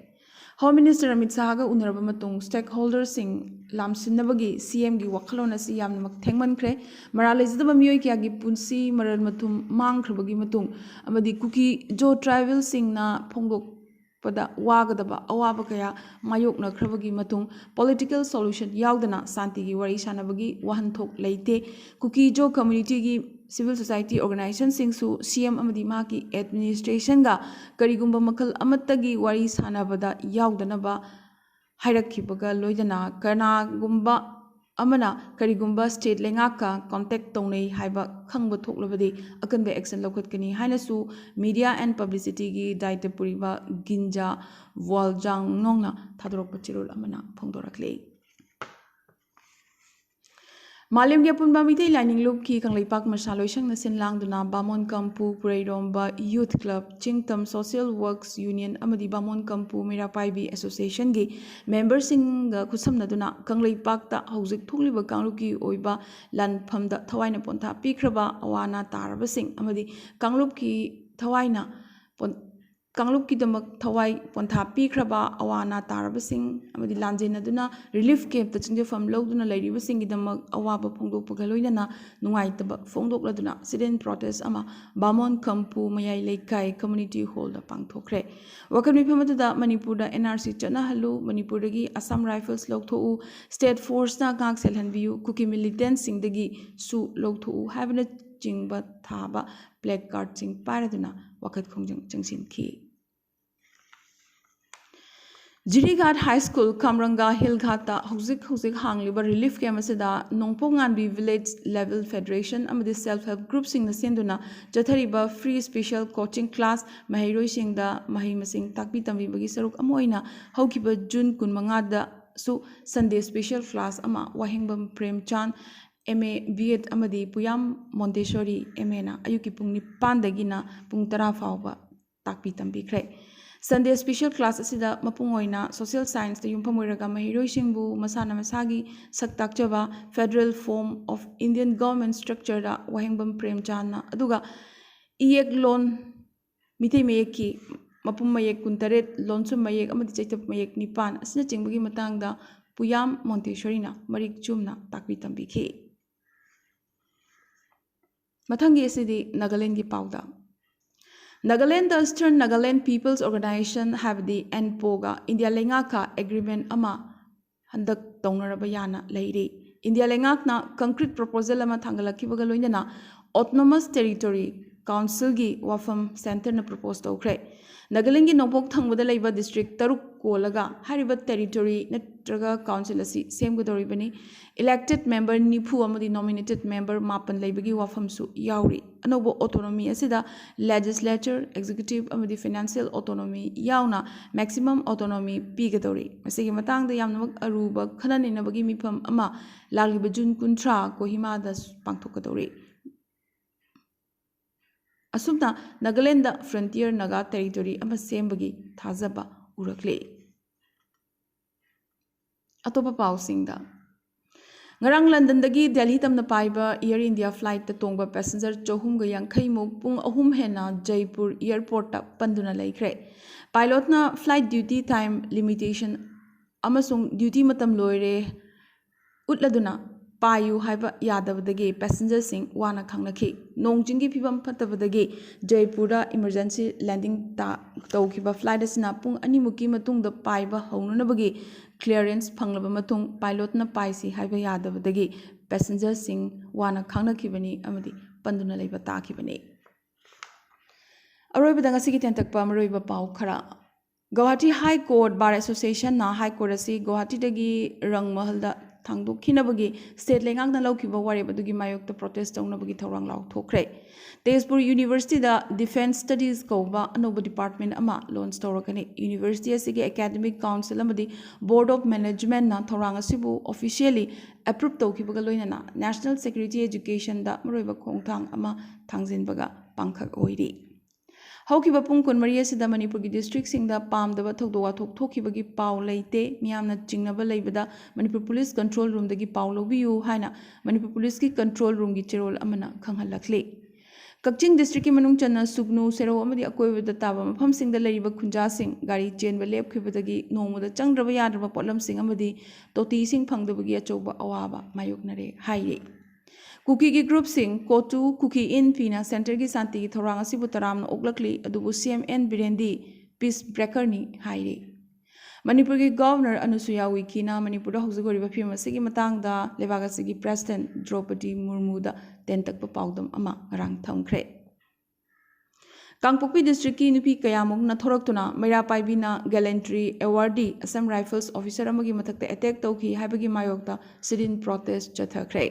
Home Minister ꯑꯃꯤꯠ ꯁꯥꯍꯒ ꯎꯅꯔꯕ ꯃꯇꯨꯡ stakeholderꯁꯤꯡ ꯂꯥꯝꯁꯤꯟꯅꯕꯒꯤ C M ꯒꯤ ꯋꯥꯈꯜꯂꯣꯟ ꯑꯁꯤ ꯌꯥꯝꯅꯃꯛ ꯊꯦꯡꯃꯟꯈ꯭ꯔꯦ꯫ ꯃꯔꯥꯜ ꯂꯩꯖꯗꯕ ꯃꯤꯑꯣꯏ ꯀꯌꯥꯒꯤ ꯄꯨꯟꯁꯤ ꯃꯔꯜ ꯃꯊꯨꯝ ꯃꯥꯡꯈ꯭ꯔꯕꯒꯤ ꯃꯇꯨꯡ ꯑꯃꯗꯤ ꯀꯨꯀꯤ ꯖꯣ tribalꯁꯤꯡꯅ ꯐꯣꯡꯗꯣꯛꯄꯗ ꯋꯥꯒꯗꯕ ꯑꯋꯥꯕ ꯀꯌꯥ ꯃꯥꯌꯣꯛꯅꯈ꯭ꯔꯕꯒꯤ ꯃꯇꯨꯡ political solution ꯌꯥꯎꯗꯅ ꯁꯥꯟꯇꯤꯒꯤ ꯋꯥꯔꯤ ꯁꯥꯟꯅꯕꯒꯤ ꯋꯥꯍꯟꯊꯣꯛ ꯂꯩꯇꯦ꯫ ꯀꯨꯀꯤ ꯖꯣ communityꯒꯤ civil society organizationꯁꯤꯡꯁꯨ C M ꯑꯃꯗꯤ ꯃꯍꯥꯛꯀꯤ administrationꯒ ꯀꯔꯤꯒꯨꯝꯕ ꯃꯈꯜ ꯑꯃꯠꯇꯒꯤ ꯋꯥꯔꯤ ꯁꯥꯟꯅꯕꯗ ꯌꯥꯎꯗꯅꯕ ꯍꯥꯏꯔꯛꯈꯤꯕꯒ ꯂꯣꯏꯅꯅ ꯀꯅꯥꯒꯨꯝꯕ ꯑꯃꯅ ꯀꯔꯤꯒꯨꯝꯕ state ꯂꯩꯉꯥꯛꯀ contact ꯇꯧꯅꯩ ꯍꯥꯏꯕ ꯈꯪꯕ ꯊꯣꯛꯂꯕꯗꯤ ꯑꯀꯟꯕ action ꯂꯧꯈꯠꯀꯅꯤ ꯍꯥꯏꯅꯁꯨ media and publicityꯒꯤ ꯗꯥꯏꯇ ꯄꯨꯔꯤꯕ ꯒꯤꯟꯖꯥ ꯋꯥꯜꯖꯥꯡꯅꯣꯡꯅ ꯊꯥꯗꯣꯔꯛꯄ ꯆꯦꯔꯣꯜ ꯑꯃꯅ ꯐꯣꯡꯗꯣꯔꯛꯂꯤ꯫ ꯃꯥꯂꯦꯝꯒꯤ ꯑꯄꯨꯟꯕ ꯃꯤꯇꯩ ꯂꯥꯏꯅꯤꯡ ꯂꯨꯞꯀꯤ ꯀꯪꯂꯩꯄꯥꯛ ꯃꯁꯥ ꯂꯣꯏꯁꯪꯅ ꯁꯤꯟ ꯂꯥꯡꯗꯨꯅ ꯕꯥꯃꯣꯟ Kampu, ꯄꯨꯔꯩꯔꯣꯝꯕ Youth Club, ꯆꯤꯡꯇꯝ Social Works Union ꯑꯃꯗꯤ ꯕꯥꯃꯣꯟ ꯀꯝꯄꯨ ꯃꯩꯔꯥ ꯄꯥꯏꯕꯤ Associationꯒꯤ memberꯁꯤꯡꯒ ꯈꯨꯠꯁꯝꯅꯗꯨꯅ ꯀꯪꯂꯩꯄꯥꯛꯇ ꯍꯧꯖꯤꯛ ꯊꯣꯛꯂꯤꯕ ꯀꯥꯡꯂꯨꯞꯀꯤ ꯑꯣꯏꯕ ꯂꯥꯟꯐꯝꯗ ꯊꯋꯥꯏꯅ ꯄꯣꯟꯊꯥ ꯄꯤꯈ꯭ꯔꯕ ꯑꯋꯥ ꯑꯅꯥ ꯇꯥꯔꯕꯁꯤꯡ ꯑꯃꯗꯤ ꯀꯥꯡꯂꯨꯞꯀꯤ ꯊꯋꯥꯏꯅ ꯄꯣꯟ-, ꯀꯥꯡꯂꯨꯞꯀꯤꯗꯃꯛ ꯊꯋꯥꯏ ꯄꯣꯟꯊꯥ ꯄꯤꯈ꯭ꯔꯕ ꯑꯋꯥ ꯑꯅꯥ ꯇꯥꯔꯕꯁꯤꯡ ꯑꯃꯗꯤ ꯂꯥꯟꯖꯦꯟꯅꯗꯨꯅ relief campꯇ ꯆꯪꯖꯐꯝ ꯂꯧꯗꯨꯅ ꯂꯩꯔꯤꯕꯁꯤꯡꯒꯤꯗꯃꯛ ꯑꯋꯥꯕ ꯐꯣꯡꯗꯣꯛꯄꯒ ꯂꯣꯏꯅꯅ ꯅꯨꯡꯉꯥꯏꯇꯕ ꯐꯣꯡꯗꯣꯛꯂꯗꯨꯅ sit-in protest ꯑꯃ ꯕꯥꯃꯣꯟ ꯀꯝꯄꯨ ꯃꯌꯥꯏ ꯂꯩꯀꯥꯏ community hallꯗ ꯄꯥꯡꯊꯣꯛꯈ꯭ꯔꯦ꯫ ꯋꯥꯀꯠ ꯃꯤꯐꯝ ꯑꯗꯨꯗ ꯃꯅꯤꯄꯨꯔꯗ N R C ꯆꯠꯅꯍꯜꯂꯨ, ꯃꯅꯤꯄꯨꯔꯗꯒꯤ Assam Rifles ꯂꯧꯊꯣꯛꯎ, state forceꯅ ꯉꯥꯛ ꯁꯦꯜꯍꯟꯕꯤꯌꯨ, ꯀꯨꯀꯤ militantꯁꯤꯡꯗꯒꯤꯁꯨ ꯂꯧꯊꯣꯛꯎ ꯍꯥꯏꯕꯅꯆꯤꯡꯕ ꯊꯥꯕ placardꯁꯤꯡ ꯄꯥꯏꯔꯗꯨꯅ ꯋꯥꯀꯠ ꯈꯣꯡꯖꯪ ꯆꯪꯁꯤꯟꯈꯤ꯫ ꯖꯤꯔꯤꯘꯥꯠ High School, ꯈꯥꯝꯔꯪꯒꯥ ꯍꯤꯜ ꯘꯥꯠꯇ ꯍꯧꯖꯤꯛ ꯍꯧꯖꯤꯛ ꯍꯥꯡꯂꯤꯕ relief camp ꯑꯁꯤꯗ ꯅꯣꯡꯄꯣꯛ ꯉꯥꯟꯕꯤ village level federation ꯑꯃꯗꯤ self help groupꯁꯤꯡꯅ ꯁꯦꯝꯗꯨꯅ ꯆꯠꯊꯔꯤꯕ free special coaching class, ꯃꯍꯩꯔꯣꯏꯁꯤꯡꯗ ꯃꯍꯩ ꯃꯁꯤꯡ ꯇꯥꯛꯄꯤ ꯇꯝꯕꯤꯕꯒꯤ ꯁꯔꯨꯛ ꯑꯃ ꯑꯣꯏꯅ ꯍꯧꯈꯤꯕ June ꯀꯨꯟꯃꯉꯥꯗꯁꯨ Sunday special class ꯑꯃ ꯋꯥꯍꯦꯡꯕꯝ ꯄ꯭ꯔꯦꯝꯆꯥꯟ, M A B Ed ꯑꯃꯗꯤ ꯄꯨꯌꯥꯝ ꯃꯣꯟꯇꯦꯁꯣꯔꯤ, M Aꯅ ꯑꯌꯨꯛꯀꯤ ꯄꯨꯡ ꯅꯤꯄꯥꯟꯗꯒꯤꯅ ꯄꯨꯡ ꯇꯔꯥ ꯐꯥꯎꯕ ꯇꯥꯛꯄꯤ ꯇꯝꯕꯤꯈ꯭ꯔꯦ꯫ Sunday special class ꯑꯁꯤꯗ ꯃꯄꯨꯡ ꯑꯣꯏꯅ social scienceꯇ ꯌꯨꯝꯐꯝ ꯑꯣꯏꯔꯒ ꯃꯍꯩꯔꯣꯏꯁꯤꯡꯕꯨ ꯃꯁꯥꯅ ꯃꯁꯥꯒꯤ ꯁꯛ ꯇꯥꯛꯆꯕ Federal Form of Indian Government Structureꯗ ꯋꯥꯍꯦꯡꯕꯝ ꯄ꯭ꯔꯦꯝꯆꯥꯟꯅ, ꯑꯗꯨꯒ ꯏꯌꯦꯛ ꯂꯣꯟ, ꯃꯤꯇꯩ ꯃꯌꯦꯛꯀꯤ ꯃꯄꯨꯝ ꯃꯌꯦꯛ ꯀꯨꯟꯇꯔꯦꯠ, ꯂꯣꯟꯁꯨꯝ ꯃꯌꯦꯛ ꯑꯃꯗꯤ ꯆꯩꯇꯞ ꯃꯌꯦꯛ ꯅꯤꯄꯥꯟ ꯑꯁꯤꯅꯆꯤꯡꯕꯒꯤ ꯃꯇꯥꯡꯗ ꯄꯨꯌꯥꯝ ꯃꯣꯟꯇꯦꯁꯣꯔꯤꯅ ꯃꯔꯤꯛ ꯆꯨꯝꯅ ꯇꯥꯛꯄꯤ ꯇꯝꯕꯤꯈꯤ꯫ ꯃꯊꯪꯒꯤ ꯑꯁꯤꯗꯤ ꯅꯥꯒꯥꯂꯦꯟꯒꯤ ꯄꯥꯎꯗ꯫ Nagaland Eastern Nagaland People's Organization, ꯍꯥꯏꯕꯗꯤ ꯑꯦꯟꯄꯣꯒ ꯏꯟꯗꯤꯌꯥ ꯂꯩꯉꯥꯛꯀ agreement ꯑꯃ ꯍꯟꯗꯛ ꯇꯧꯅꯔꯕ ꯌꯥꯅ ꯂꯩꯔꯤ꯫ ꯏꯟꯗꯤꯌꯥ ꯂꯩꯉꯥꯛꯅ concrete proposal ꯑꯃ ꯊꯥꯡꯒꯠꯂꯛꯈꯤꯕꯒ ꯂꯣꯏꯅꯅ Autonomous Territory Councilꯒꯤ ꯋꯥꯐꯝ centreꯅ propose ꯇꯧꯈ꯭ꯔꯦ꯫ ꯅꯥꯒꯥꯂꯦꯟꯒꯤ ꯅꯣꯡꯄꯣꯛ ꯊꯪꯕꯗ ꯂꯩꯕ district ꯇꯔꯨꯛ ꯀꯣꯜꯂꯒ ꯍꯥꯏꯔꯤꯕ territory ꯅꯠꯇ꯭ꯔꯒ council ꯑꯁꯤ ꯁꯦꯝꯒꯗꯧꯔꯤꯕꯅꯤ꯫ Elected member ꯅꯤꯐꯨ ꯑꯃꯗꯤ nominated member ꯃꯥꯄꯟ ꯂꯩꯕꯒꯤ ꯋꯥꯐꯝꯁꯨ ꯌꯥꯎꯔꯤ꯫ ꯑꯅꯧꯕ autonomy ꯑꯁꯤꯗ legislature, executive ꯑꯃꯗꯤ financial autonomy ꯌꯥꯎꯅ maximum autonomy ꯄꯤꯒꯗꯧꯔꯤ꯫ ꯃꯁꯤꯒꯤ ꯃꯇꯥꯡꯗ ꯌꯥꯝꯅꯃꯛ ꯑꯔꯨꯕ ꯈꯟꯅ ꯅꯩꯅꯕꯒꯤ ꯃꯤꯐꯝ ꯑꯃ ꯂꯥꯛꯂꯤꯕ ꯖꯨꯟ ꯀꯨꯟꯊ꯭ꯔꯥ ꯀꯣꯍꯤꯃꯥꯗ ꯄꯥꯡꯊꯣꯛꯀꯗꯧꯔꯤ꯫ ꯑꯁꯨꯝꯅ ꯅꯥꯒꯥꯂꯦꯟꯗ frontier Naga territory ꯑꯃ ꯁꯦꯝꯕꯒꯤ ꯊꯥꯖꯕ ꯎꯔꯛꯂꯤ꯫ ꯑꯇꯣꯞꯄ ꯄꯥꯎꯁꯤꯡꯗ, ꯉꯔꯥꯡ ꯂꯟꯗꯟꯗꯒꯤ ꯗꯦꯜꯍꯤ ꯇꯝꯅ ꯄꯥꯏꯕ Air India flightꯇ ꯇꯣꯡꯕ passenger ꯆꯍꯨꯝꯒ ꯌꯥꯡꯈꯩ ꯃꯨꯛ ꯄꯨꯡ ꯑꯍꯨꯝ ꯍꯦꯟꯅ ꯖꯩꯄꯨꯔ airportꯇ ꯄꯟꯗꯨꯅ ꯂꯩꯈ꯭ꯔꯦ꯫ Pilotꯅ flight duty time limitation ꯑꯃꯁꯨꯡ duty ꯃꯇꯝ ꯂꯣꯏꯔꯦ ꯎꯠꯂꯗꯨꯅ ꯄꯥꯏꯌꯨ ꯍꯥꯏꯕ ꯌꯥꯗꯕꯗꯒꯤ passengerꯁꯤꯡ ꯋꯥꯅ ꯈꯥꯡꯅꯈꯤ꯫ ꯅꯣꯡ ꯆꯤꯡꯒꯤ ꯐꯤꯕꯝ ꯐꯠꯇꯕꯗꯒꯤ ꯖꯩꯄꯨꯔꯗ emergency landing ꯇꯧꯈꯤꯕ flight ꯑꯁꯤꯅ ꯄꯨꯡ ꯑꯅꯤꯃꯨꯛꯀꯤ ꯃꯇꯨꯡꯗ ꯄꯥꯏꯕ ꯍꯧꯅꯅꯕꯒꯤ clearance ꯐꯪꯂꯕ ꯃꯇꯨꯡ pilotꯅ ꯄꯥꯏꯁꯤ ꯍꯥꯏꯕ ꯌꯥꯗꯕꯗꯒꯤ passengerꯁꯤꯡ ꯋꯥꯅ ꯈꯥꯡꯅꯈꯤꯕꯅꯤ ꯑꯃꯗꯤ ꯄꯟꯗꯨꯅ ꯂꯩꯕ ꯇꯥꯈꯤꯕꯅꯤ꯫ ꯑꯔꯣꯏꯕꯗ ꯉꯁꯤꯒꯤ ꯇꯦꯟꯇꯛꯄ ꯃꯔꯨꯑꯣꯏꯕ ꯄꯥꯎ ꯈꯔ꯫ Guwahati High Court Bar Associationꯅ High Court ꯑꯁꯤ ꯒꯨꯋꯥꯍꯥꯇꯤꯗꯒꯤ ꯔꯪ ꯃꯍꯜꯗ ꯊꯥꯡꯗꯣꯛꯈꯤꯅꯕꯒꯤ state ꯂꯩꯉꯥꯛꯅ ꯂꯧꯈꯤꯕ ꯋꯥꯔꯦꯞ ꯑꯗꯨꯒꯤ ꯃꯥꯌꯣꯛꯇ protest ꯇꯧꯅꯕꯒꯤ ꯊꯧꯔꯥꯡ ꯂꯥꯎꯊꯣꯛꯈ꯭ꯔꯦ꯫ ꯇꯦꯖꯄꯨꯔ Universityꯗ Defence Studies ꯀꯧꯕ ꯑꯅꯧꯕ department ꯑꯃ launch ꯇꯧꯔꯛꯀꯅꯤ꯫ University ꯑꯁꯤꯒꯤ Academic Council ꯑꯃꯗꯤ Board of Managementꯅ ꯊꯧꯔꯥꯡ ꯑꯁꯤꯕꯨ officially approve ꯇꯧꯈꯤꯕꯒ ꯂꯣꯏꯅꯅ National Security Educationꯗ ꯃꯔꯨꯑꯣꯏꯕ ꯈꯣꯡꯊꯥꯡ ꯑꯃ ꯊꯥꯡꯖꯤꯟꯕꯒ ꯄꯥꯡꯈꯛ ꯑꯣꯏꯔꯤ꯫ ꯍꯧꯈꯤꯕ ꯄꯨꯡ ꯀꯨꯟꯃꯔꯤ ꯑꯁꯤꯗ ꯃꯅꯤꯄꯨꯔꯒꯤ ꯗꯤꯁꯇ꯭ꯔꯤꯛꯁꯤꯡꯗ ꯄꯥꯝꯗꯕ ꯊꯧꯗꯣꯛ ꯋꯥꯊꯣꯛ ꯊꯣꯛꯈꯤꯕꯒꯤ ꯄꯥꯎ ꯂꯩꯇꯦ꯫ ꯃꯤꯌꯥꯝꯅ ꯆꯤꯡꯅꯕ ꯂꯩꯕꯗ ꯃꯅꯤꯄꯨꯔ ꯄꯨꯂꯤꯁ ꯀꯟꯇ꯭ꯔꯣꯜ ꯔꯨꯝꯗꯒꯤ ꯄꯥꯎ ꯂꯧꯕꯤꯌꯨ ꯍꯥꯏꯅ ꯃꯅꯤꯄꯨꯔ ꯄꯨꯂꯤꯁꯀꯤ ꯀꯟꯇ꯭ꯔꯣꯜ ꯔꯨꯝꯒꯤ ꯆꯦꯔꯣꯜ ꯑꯃꯅ ꯈꯪꯍꯜꯂꯛꯂꯤ꯫ ꯀꯛꯆꯤꯡ ꯗꯤꯁꯇ꯭ꯔꯤꯛꯀꯤ ꯃꯅꯨꯡ ꯆꯟꯅ ꯁꯨꯒꯅꯨ, ꯁꯦꯔꯧ ꯑꯃꯗꯤ ꯑꯀꯣꯏꯕꯗ ꯇꯥꯕ ꯃꯐꯝꯁꯤꯡꯗ ꯂꯩꯔꯤꯕ ꯈꯨꯟꯖꯥꯁꯤꯡ ꯒꯥꯔꯤ ꯆꯦꯟꯕ ꯂꯦꯞꯈꯤꯕꯗꯒꯤ ꯅꯣꯡꯃꯗ ꯆꯪꯗ꯭ꯔꯕ ꯌꯥꯗ꯭ꯔꯕ ꯄꯣꯠꯂꯝꯁꯤꯡ ꯑꯃꯗꯤ ꯇꯣꯇꯤ ꯏꯁꯤꯡ ꯐꯪꯗꯕꯒꯤ ꯑꯆꯧꯕ ꯑꯋꯥꯕ ꯃꯥꯌꯣꯛꯅꯔꯦ ꯍꯥꯏꯔꯤ꯫ ꯀꯨꯀꯤꯒꯤ ꯒ꯭ꯔꯨꯞꯁꯤꯡ ꯀꯣꯇꯨ, ꯀꯨꯀꯤ ꯏꯟ ꯄꯤꯅ ꯁꯦꯟꯇꯔꯒꯤ ꯁꯥꯟꯇꯤꯒꯤ ꯊꯧꯔꯥꯡ ꯑꯁꯤꯕꯨ ꯇꯔꯥꯝꯅ ꯑꯣꯛꯂꯛꯂꯤ, ꯑꯗꯨꯕꯨ ꯁꯤ ꯑꯦꯝ ꯑꯦꯟ ꯕꯤꯔꯦꯟꯗꯤ ꯄꯤꯁ ꯕ꯭ꯔꯦꯀꯔꯅꯤ ꯍꯥꯏꯔꯤ꯫ ꯃꯅꯤꯄꯨꯔꯒꯤ ꯒꯚꯔꯅꯔ ꯑꯅꯨꯁꯨꯌꯥ ꯎꯏꯀꯤꯅ ꯃꯅꯤꯄꯨꯔꯗ ꯍꯧꯖꯤꯛ ꯑꯣꯏꯔꯤꯕ ꯐꯤꯕꯝ ꯑꯁꯤꯒꯤ ꯃꯇꯥꯡꯗ ꯂꯩꯕꯥꯛ ꯑꯁꯤꯒꯤ ꯄ꯭ꯔꯦꯁꯤꯗꯦꯟꯠ ꯗ꯭ꯔꯧꯄꯗꯤ ꯃꯨꯔꯃꯨꯗ ꯇꯦꯟꯇꯛꯄ ꯄꯥꯎꯗꯝ ꯑꯃ ꯉꯔꯥꯡ ꯊꯝꯈ꯭ꯔꯦ꯫ ꯀꯥꯡꯄꯣꯛꯄꯤ ꯗꯤꯁꯇ꯭ꯔꯤꯛꯀꯤ ꯅꯨꯄꯤ ꯀꯌꯥꯃꯨꯛꯅ ꯊꯣꯔꯛꯇꯨꯅ ꯃꯩꯔꯥ ꯄꯥꯏꯕꯤꯅ ꯒꯦꯂꯦꯟꯇ꯭ꯔꯤ ꯑꯦꯋꯥꯔꯗꯤ ꯑꯁꯥꯝ ꯔꯥꯏꯐꯜꯁ ꯑꯣꯐꯤꯁꯔ ꯑꯃꯒꯤ ꯃꯊꯛꯇ ꯑꯦꯇꯦꯛ ꯇꯧꯈꯤ ꯍꯥꯏꯕꯒꯤ ꯃꯥꯌꯣꯛꯇ ꯁꯤꯠ ꯏꯟ ꯄ꯭ꯔꯣꯇꯦꯁ ꯆꯠꯊꯈ꯭ꯔꯦ꯫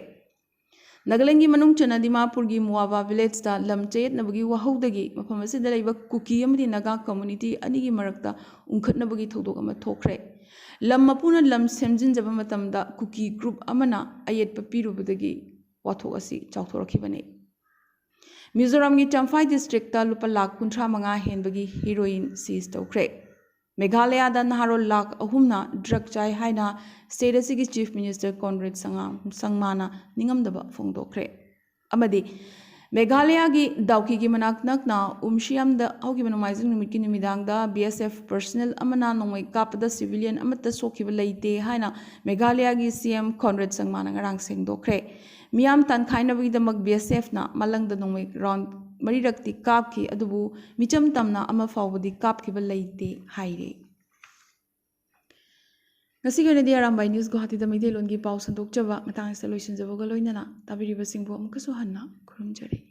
ꯅꯥꯒꯥꯂꯦꯟꯒꯤ ꯃꯅꯨꯡ ꯆꯟꯅ ꯗꯤꯃꯥꯄꯨꯔꯒꯤ ꯃꯨꯋꯥꯕꯥ ꯚꯤꯂꯦꯖꯇ ꯂꯝ ꯆꯌꯦꯠꯅꯕꯒꯤ ꯋꯥꯍꯧꯗꯒꯤ ꯃꯐꯝ ꯑꯁꯤꯗ ꯂꯩꯕ ꯀꯨꯀꯤ ꯑꯃꯗꯤ ꯅꯥꯒꯥ ꯀꯝꯃꯨꯅꯤꯇꯤ ꯑꯅꯤꯒꯤ ꯃꯔꯛꯇ ꯎꯪꯈꯠꯅꯕꯒꯤ ꯊꯧꯗꯣꯛ ꯑꯃ ꯊꯣꯛꯈ꯭ꯔꯦ꯫ ꯂꯝ ꯃꯄꯨꯅ ꯂꯝ ꯁꯦꯝꯖꯤꯟꯖꯕ ꯃꯇꯝꯗ ꯀꯨꯀꯤ ꯒ꯭ꯔꯨꯞ ꯑꯃꯅ ꯑꯌꯦꯠꯄ ꯄꯤꯔꯨꯕꯗꯒꯤ ꯋꯥꯊꯣꯛ ꯑꯁꯤ ꯆꯥꯎꯊꯣꯔꯛꯈꯤꯕꯅꯤ꯫ ꯃꯤꯖꯣꯔꯥꯝꯒꯤ ꯆꯝꯐꯥꯏ ꯗꯤꯁꯇ꯭ꯔꯤꯛꯇ ꯂꯨꯄꯥ ꯂꯥꯈ ꯀꯨꯟꯊ꯭ꯔꯥ ꯃꯉꯥ ꯍꯦꯟꯕꯒꯤ ꯍꯤꯔꯣꯏꯟ ꯁꯤꯖ ꯇꯧꯈ꯭ꯔꯦ꯫ ꯃꯦꯘꯥꯂꯌꯥꯗ ꯅꯍꯥꯔꯣꯜ ꯂꯥꯈ ꯑꯍꯨꯝꯅ ꯗ꯭ꯔꯒ ꯆꯥꯏ ꯍꯥꯏꯅ ꯁ꯭ꯇꯦꯠ ꯑꯁꯤꯒꯤ ꯆꯤꯐ ꯃꯤꯅꯤꯁꯇꯔ ꯀꯣꯟꯔꯦꯗ ꯁꯉꯥ-, ꯁꯪꯃꯥꯅ ꯅꯤꯡꯉꯝꯗꯕ ꯐꯣꯡꯗꯣꯛꯈ꯭ꯔꯦ꯫ ꯑꯃꯗꯤ ꯃꯦꯘꯥꯂꯌꯥꯒꯤ ꯗꯥꯎꯀꯤꯒꯤ ꯃꯅꯥꯛ ꯅꯛꯅ ꯎꯝꯁꯤꯌꯥꯝꯗ ꯍꯧꯈꯤꯕ ꯅꯣꯡꯃꯥꯏꯖꯤꯡ ꯅꯨꯃꯤꯠꯀꯤ ꯅꯨꯃꯤꯗꯥꯡꯗ ꯕꯤ ꯑꯦꯁ ꯑꯦꯐ ꯄꯔꯁꯅꯦꯜ ꯑꯃꯅ ꯅꯣꯡꯃꯩ ꯀꯥꯞꯄꯗ ꯁꯤꯚꯤꯂꯤꯌꯟ ꯑꯃꯠꯇ ꯁꯣꯛꯈꯤꯕ ꯂꯩꯇꯦ ꯍꯥꯏꯅ ꯃꯦꯘꯥꯂꯌꯥꯒꯤ ꯁꯤ ꯑꯦꯝ ꯀꯣꯟꯔꯦꯗ ꯁꯪꯃꯥꯅ ꯉꯔꯥꯡ ꯁꯦꯡꯗꯣꯛꯈ꯭ꯔꯦ꯫ ꯃꯤꯌꯥꯝ ꯇꯥꯟꯈꯥꯏꯅꯕꯒꯤꯗꯃꯛ ꯕꯤ ꯑꯦꯁ ꯑꯦꯐꯅ ꯃꯥꯂꯪꯗ ꯅꯣꯡꯃꯩ ꯔꯥꯎꯟ ꯃꯔꯤꯔꯛꯇꯤ ꯀꯥꯞꯈꯤ, ꯑꯗꯨꯕꯨ ꯃꯤꯆꯝ ꯇꯝꯅ ꯑꯃ ꯐꯥꯎꯕꯗꯤ ꯀꯥꯞꯈꯤꯕ ꯂꯩꯇꯦ ꯍꯥꯏꯔꯤ꯫ ꯉꯁꯤꯒꯤ ꯑꯣꯏꯅꯗꯤ ꯑꯔꯥꯝꯕꯥꯏ ꯅ꯭ꯌꯨꯁ ꯒꯨꯋꯥꯍꯥꯇꯤꯗ ꯃꯩꯇꯩꯂꯣꯟꯒꯤ ꯄꯥꯎ ꯁꯟꯗꯣꯛꯆꯕ ꯃꯇꯥꯡ ꯑꯁꯤꯗ ꯂꯣꯏꯁꯤꯟꯖꯕꯒ ꯂꯣꯏꯅꯅ ꯇꯥꯕꯤꯔꯤꯕꯁꯤꯡꯕꯨ ꯑꯃꯨꯛꯀꯁꯨ ꯍꯟꯅ ꯈꯨꯔꯨꯝꯖꯔꯤ꯫